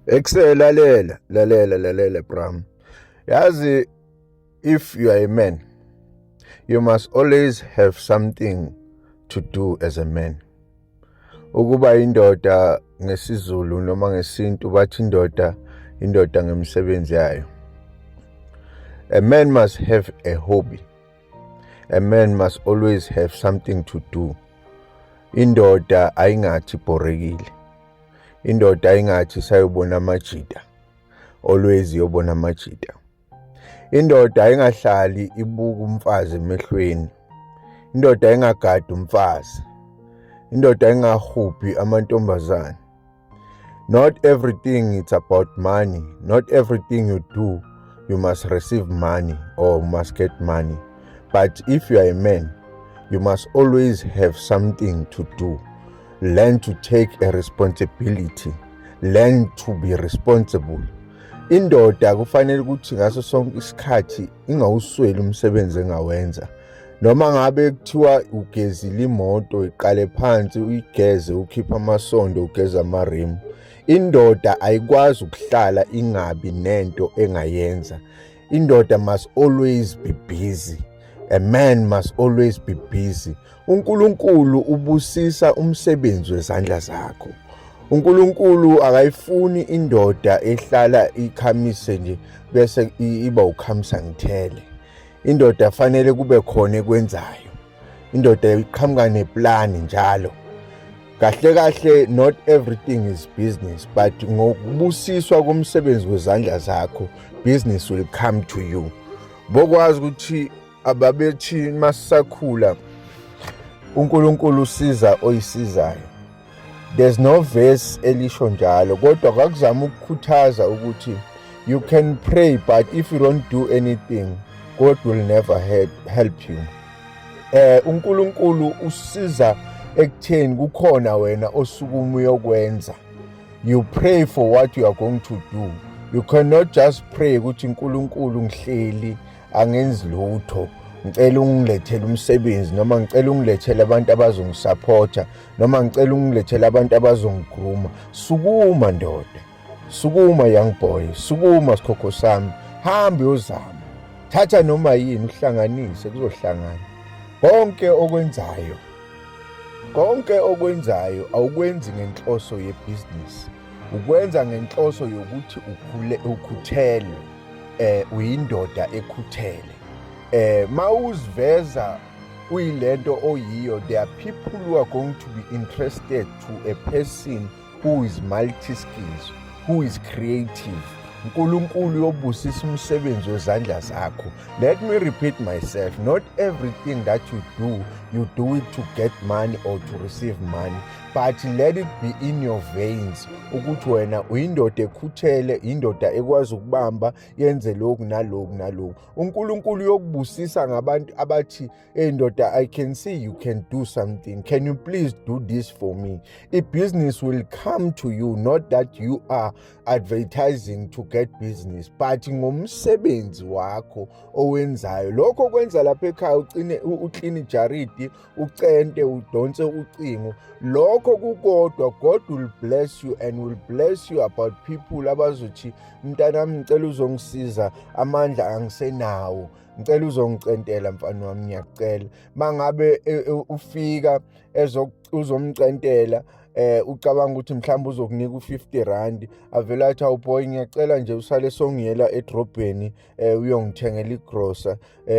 Ekse, lalela, lalela, lalela, bram. Yazi, if you are a man, you must always have something to do as a man. Ukuba indoda ngesiZulu noma ngesintu, bathi indoda, indoda ngemisebenzi yayo. A man must have a hobby. A man must always have something to do. Indoda ayingathi ibhorekile. Indoda ayingathi sayobona amajita, always iyobona amajita. Indoda ayingahlali ibuka umfazi emehlweni. Indoda ayingagadi umfazi. Indoda ayingahubhi amantombazane. Not everything it's about money. Not everything you do you must receive money or must get money. But if you are a man, you must always have something to do. Learn to take a responsibility. Learn to be responsible. Indoda kufanele ukuthi ngaso sonke isikhathi ingawusweli umsebenzi engawenza. Noma ngabe kuthiwa ugezile imoto, iqale phansi uyigeze, ukhiphe amasondo, ugeze amarimu. Indoda ayikwazi ukuhlala ingabi nento engayenza. Indoda must always be busy. A man must always be busy. UNkulunkulu ubusisa umsebenzi wezandla zakho. UNkulunkulu akayifuni indoda ehlala ikhamise nje bese iba ukhamisa ngithele. Indoda fanele kube khona ekwenzayo. Indoda iqhamuka neplan njalo. Kahle kahle, not everything is business, but ngokubusiswa komsebenzi wezandla zakho, business will come to you. Bokwazi ukuthi ababethi masisakhula, uNkulunkulu usiza oyisizayo. There's no verse elisho njalo, kodwa kwakuzama ukukhuthaza ukuthi you can pray, but if you don't do anything, God will never help you. UNkulunkulu usiza ekutheni kukhona wena osukuma uyokwenza. You pray for what you are going to do. You cannot just pray ukuthi, "uNkulunkulu, ngihleli angenzi lutho, ngicela ungilethele umsebenzi," noma "ngicela ungilethele abantu abazongisupporta," noma "ngicela ungilethele abantu abazongigrooma." Sukuma ndoda, sukuma young boy, sukuma sikhokho sami, hamba uyozama. Thatha noma yini uhlanganise, kuzohlangana konke okwenzayo. Konke okwenzayo awukwenzi ngenhloso yebhizinisi, ukwenza ngenhloso yokuthi ukhule, ukhuthele, uyindoda ekhuthele. Mawuziveza uyilento oyiyo, there are people who are going to be interested to a person who is multi skills, who is creative. uNkulunkulu uyobusisa umsebenzi wezandla zakho. Let me repeat myself: not everything that you do, you do it to get money or to receive money, but let it be in your veins ukuthi wena uyindoda ekhuthele, indoda ekwazi ukubamba yenze lokhu naloku naloku. uNkulunkulu uyokubusisa ngabantu abathi, "Hey ndoda, I can see you can do something. Can you please do this for me?" A business will come to you, not that you are advertising to get business, but ngomsebenzi wakho owenzayo, lokho kwenza lapha ekhaya, ucine uclean ijaridi, ucente, udonse ucingo, lokho kukodwa, God will bless you and will bless you about people abazothi, "Mntanami, ngicela uzongisiza, amandla angisenawo, ngicela uzongicentela, mfana wami, ngiyakucela." Mangabe ufika uzomcentela, ucabanga ukuthi mhlawumbe uzokunika u50 rand, avela athi, "Awu boy, ngiyacela nje usale songiyela edrobheni, uyongithengela igrosa."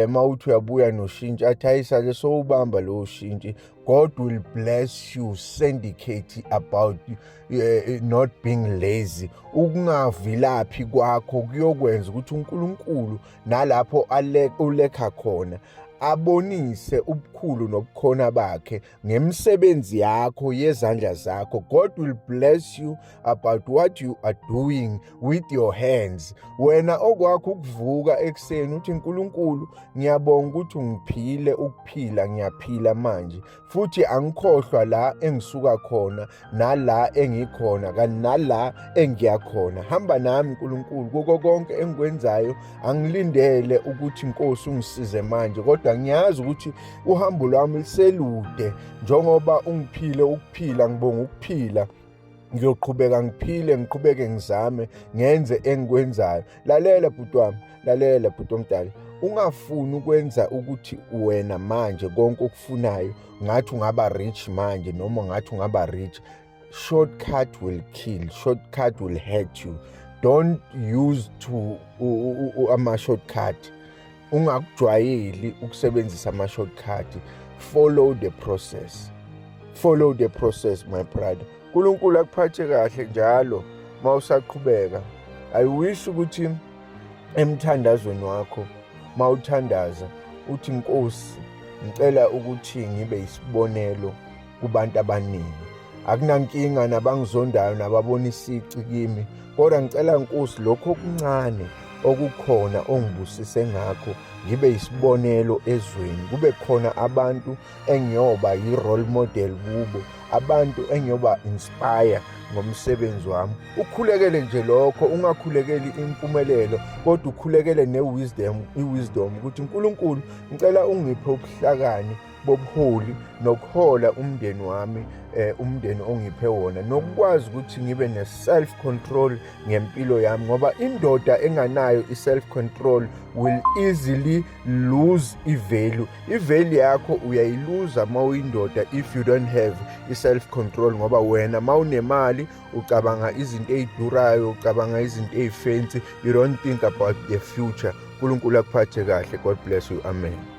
Mawuthi uyabuya noshintshi, athi, "Ayisale sowubamba lowo shintshi." God will bless you syndicate about not being lazy. Ukungavilaphi kwakho kuyokwenza ukuthi uNkulunkulu nalapho ulekha khona abonise ubukhulu nobukhona bakhe ngemisebenzi yakho yezandla zakho. God will bless you about what you are doing with your hands. Wena okwakho ukuvuka ekuseni uthi, "Nkulunkulu, ngiyabonga ukuthi ungiphile ukuphila, ngiyaphila manje futhi angikhohlwa la engisuka khona nala engikhona kanti nala engiya khona. Hamba nami Nkulunkulu kuko konke engikwenzayo. Angilindele ukuthi inkosi ungisize manje, kodwa ngiyazi ukuthi uhambo lwami liselude. Njengoba ungiphile ukuphila, ngibonga ukuphila." Ngiyoqhubeka ngiphile, ngiqhubeke ngizame, ngenze engikwenzayo. Lalela bhuti wami, lalela bhuti omdala, ungafuni ukwenza ukuthi wena manje konke okufunayo ngathi ungaba rich manje noma ngathi ungaba rich. Shortcut will kill, shortcut will hurt you. Don't use to ama-shortcut, ungakujwayeli ukusebenzisa ama-shortcut. Follow the process, follow the process, my brother. UNkulunkulu akuphathe kahle njalo mawusaqhubeka. I wish ukuthi emthandazweni wakho mawuthandaza uthi, "Nkosi, ngicela ukuthi ngibe isibonelo kubantu abaningi. Akunankinga nabangizondayo nababona isici kimi, kodwa ngicela, Nkosi, lokho okuncane okukhona ongibusise ngakho ngibe isibonelo ezweni, kube khona abantu engiyoba yi-role model kubo, abantu engiyoba inspire ngomsebenzi wami." Ukhulekele nje lokho, ungakhulekeli impumelelo, kodwa ukhulekele ne-wisdom, i-wisdom ukuthi, "uNkulunkulu, ngicela ungiphe ubuhlakani bobuholi nokuhola umndeni wami, umndeni ongiphe wona, nokukwazi ukuthi ngibe ne-self control ngempilo yami," ngoba indoda enganayo i-self control will easily lose i-value. I-value yakho uyayiluza uma uyindoda if you don't have i-self control, ngoba wena uma unemali ucabanga izinto ey'durayo, ucabanga izinto ey'fancy, you don't think about the future. UNkulunkulu akuphathe kahle. God bless you. Amen.